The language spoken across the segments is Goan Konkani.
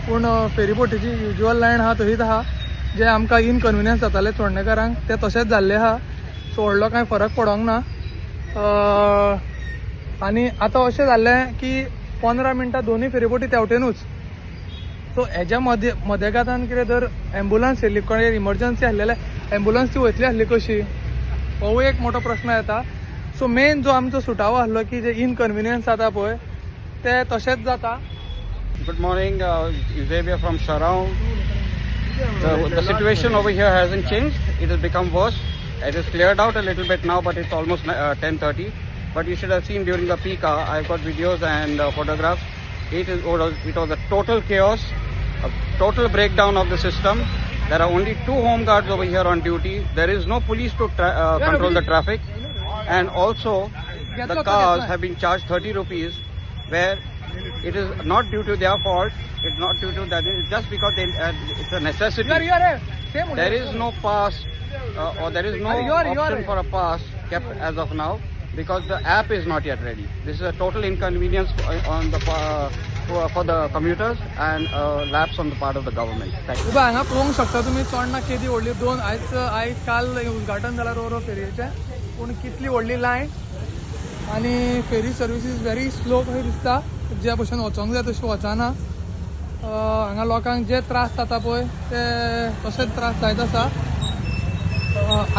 पूण फेरीबोटीची युज्युअल लायन आहा तशीच आहा. जे आमकां इनकन्विनियन्स जाताले चोडणेकारांक ते तशेंच जाल्ले आहा. सो व्हडलो कांय फरक पडोंक ना. आनी आतां अशें जाल्लें की 15 मिनटां दोनूय फेरीबोटी तेवटेनूच. सो हेज्या मदे मदेगातान कितें जर एम्बुलन्स येयली, कोण इमर्जन्सी आसली जाल्यार एम्बुलन्स ती वयतली आसली कशी? होवूय एक मोठो प्रश्न येता. सो मेन जो आमचो सुटावो आसलो की जे इनकन्विनियन्स जाता पळय, ते तशेंच जाता. Good morning, Xavier from Chorao. The situation over here hasn't changed. It has become worse. It is cleared out a little bit now, but it's almost 10:30. But you should have seen during the peak hour. I've got videos and photographs. It was a total chaos, a total breakdown of the system. There are only two home guards over here on duty. There is no police to control the traffic, and also the cars have been charged ₹30, where it is not due to their fault. It's not due to that. It's just because it's a necessity. Same. There is no pass or there is no option for a pass kept as of now because the app is not yet ready. This is a total inconvenience on the for the commuters and a lapse on the part of the government. Thank you. उबा, हांगा पळोवंक शकता तुमी चोडणा केदी व्हडली. दोन आयज आयज काल उद्घाटन जाला रो रो फेरयेचें, पूण कितली व्हडली लायन आनी ferry service is very slow कशें दिसता. ज्या भशेन वचोंक जाय तशें वचना. हांगा लोकांक जे त्रास जाता पळय, ते तशेंच त्रास जायत आसा.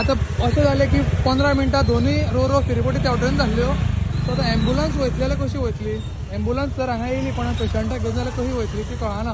आतां अशें जालें की 15 मिनटां दोनूय रो रो फेरीबोटी तेवटेन जाल्ल्यो. सो आतां एम्बुलन्स वयतली जाल्यार कशी वयतली? एम्बुलन्स जर हांगा येयली कोणा पेशंटाक घेवन जाल्यार कशी वयतली ती कळना.